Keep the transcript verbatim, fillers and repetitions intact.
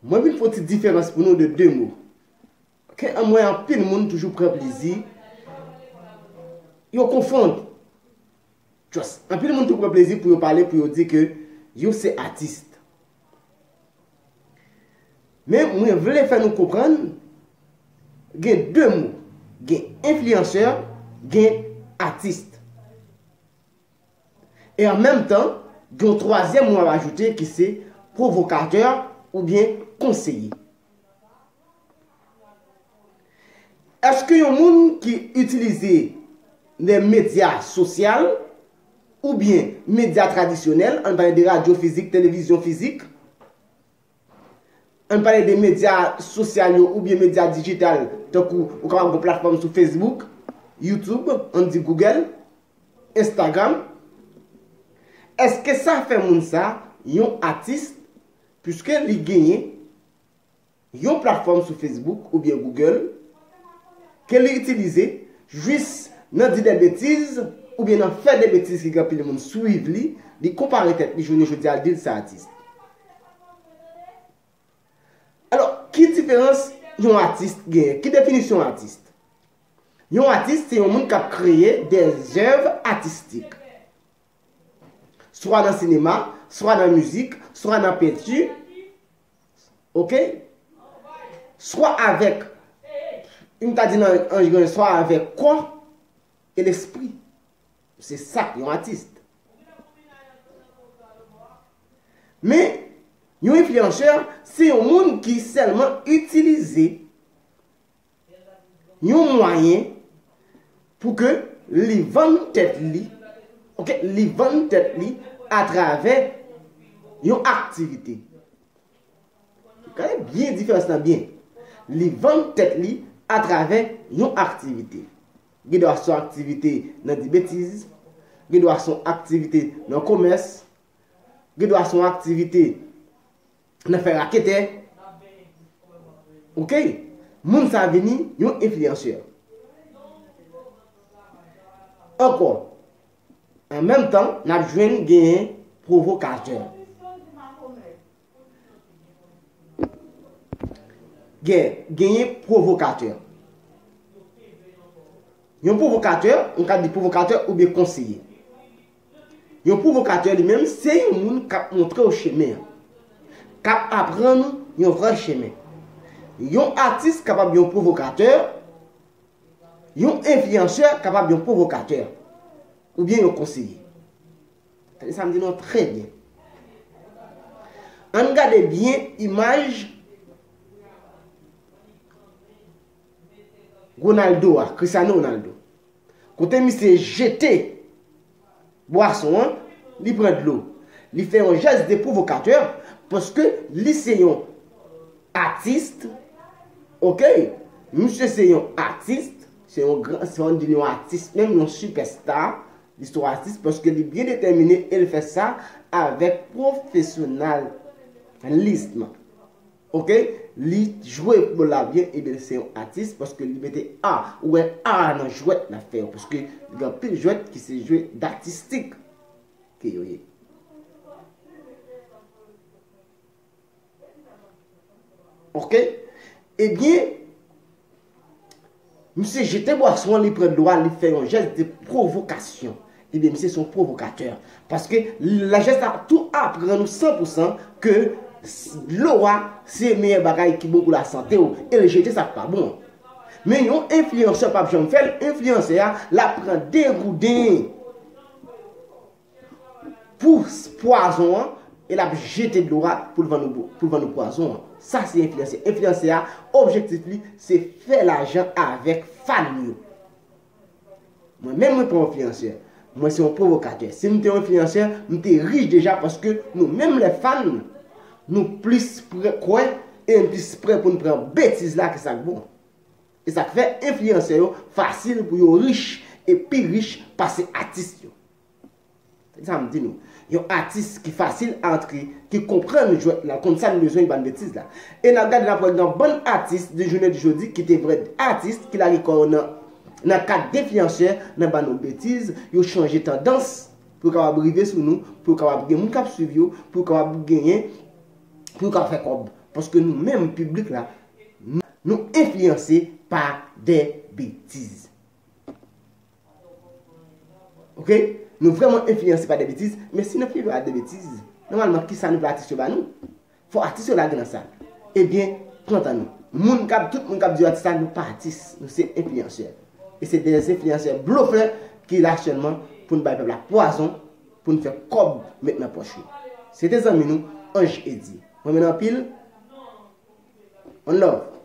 Mwen vin fè yon ti diferans pou nou de de mo. Ok, an mwen anpil moun toujou pran plezi. Yo konfonn. Just, anpil moun tou pran plezi pou yo pale, pou yo di ke yo se atis. Men mwen vle fè nou konprann, gen de mo. Gen enfliyansè, gen atis. E an menm tan, gen yon twazyèm mo a ajoute ki se pwovokatè oubyen konseye. Èske yon moun ki itilize de medya sosyal oubyen medya tradisyonèl, ann pale de radyo fizik, televizyon fizik, ann pale de medya sosyal yo oubyen medya dijital, tankou ou kapab gen platfòm sou Facebook, YouTube, ann di Google, Instagram, èske sa fè moun sa yon atis, piske li genyen yon platfòm sou Facebook oubyen Google ke li itilize jis nan di de betiz oubyen nan fè de betiz ki gen anpil moun swiv li, li konpare tèt li jounen jodi a, l di l se atis. Alò, ki diferans yon atis genyen? Ki definisyon atis? Yon atis se yon moun k ap kreye de zèv atistik. Swa nan sinema, swa nan mizik, swa nan penti, ok? Swa avèk, m ta di nan, an, swa avèk kò e lespri. Se sa k yon atis. Men, yon enfliyansè, se yon moun ki sèlman itilize yon mwayen pou ke li vann tèt li, ok, li vann tèt li atravè yon aktivite. Gade byen diferans lan byen. Li vann tèt li atravè yon aktivite. Gen dwa se yon aktivite nan di betiz, gen dwa se yon aktivite nan komès, gen dwa se yon aktivite nan fè raketè. Ok? Moun sa vini yon enfliyansè. Ankò, an menm tan, n ap jwenn genyen pwovokatè. Gen, genyen pwovokatè. Yon pwovokatè, nou ka di pwovokatè oubyen konseye. Yon pwovokatè li menm, se yon moun k ap montre w chemen an, k ap aprann ou yon vrè chemen. Yon atis kapab yon pwovokatè, yon enfliyansè kapab yon pwovokatè, oubyen yon konseye. Tande sa m di nou an trè byen. Ann gade byen imaj Ronaldo a, Cristiano Ronaldo. Kote misye jete bwason an, li pran dlo. Li fè yon jès de pwovokatè, paske li se yon atis, ok? Misye se yon atis, se yon gran, se yon, yon atis menm, yon sipèsta, li se yon atis, paske li byen detèmine e l fè sa avèk pwofesyonalis. Ok? Li jwe foutbòl la byen, ebyen, se yon atis, paske li mete a, ou wè a nan jwèt l ap fè yo, paske li gen anpil jwèt ki se jwe datistik ke yo ye. Ok? Ebyen, misye jete bwason an, li pran dlo a, li fè yon jès de pwovokasyon. Ebyen, misye se yon pwovokatè. Paske lajès la tou aprann ou san pou san ke dlo a se meyè bagay ki bon pou lasante w, e l jete sa k pa bon. Men yon enfliyansè p ap janm fè l, enfliyansè a, l ap pran degouden pou pwazon an, e l ap jete dlo a pou l vann ou, pou l vann ou pwazon an. Sa se enfliyansè. Enfliyansè a, objektif li, se fè lajan avèk fan yo. Mwen menm, mwen pa yon enfliyansè. Mwen se yon pwovokatè. Si m te yon enfliyansè, m te rich deja, paske nou menm lè fan, nou plis prè, kwè, e n plis prè pou n pran betiz la ke sa k bon. E sa k fè enfliyansè yo fasil pou yo rich e pi rich pase atis yo. Se sa m di nou. Yon atis ki fasil a antre, ki konprann jwèt la, konn sa l bezwen, li ba n betiz la. E n ap gade, n ap wè gen yon bann atis de jounen de jodi ki te vrè atis, ki lage kò yo nan, nan kad enfliyansè, nan ba nou betiz, yo chanje tandans pou yo kapab rive sou nou, pou yo kapab gen moun k ap swiv yo, pou yo kapab genyen, pou yo kapab fè kòb. Paske nou menm, piblik la, nou, nou enfliyanse pa de betiz. Ok? Nou vrèman enfliyanse pa de betiz, men si nou enfliyanse pa de betiz, nòmalman, kisa nou vle atis yo ba nou? Fò atis yo lage nan sa. Ebyen, pran tan nou. Moun k ap, tout moun k ap di yo atis la, nou pa atis, nou se enfliyansè. E se de enfliyansè blofè ki la sèlman pou n bay pèp la pwazon, pou n fè kòb met nan pòch yo. Se te zanmi nou, Ange Eddy. Mwen renmen nou anpil. One love.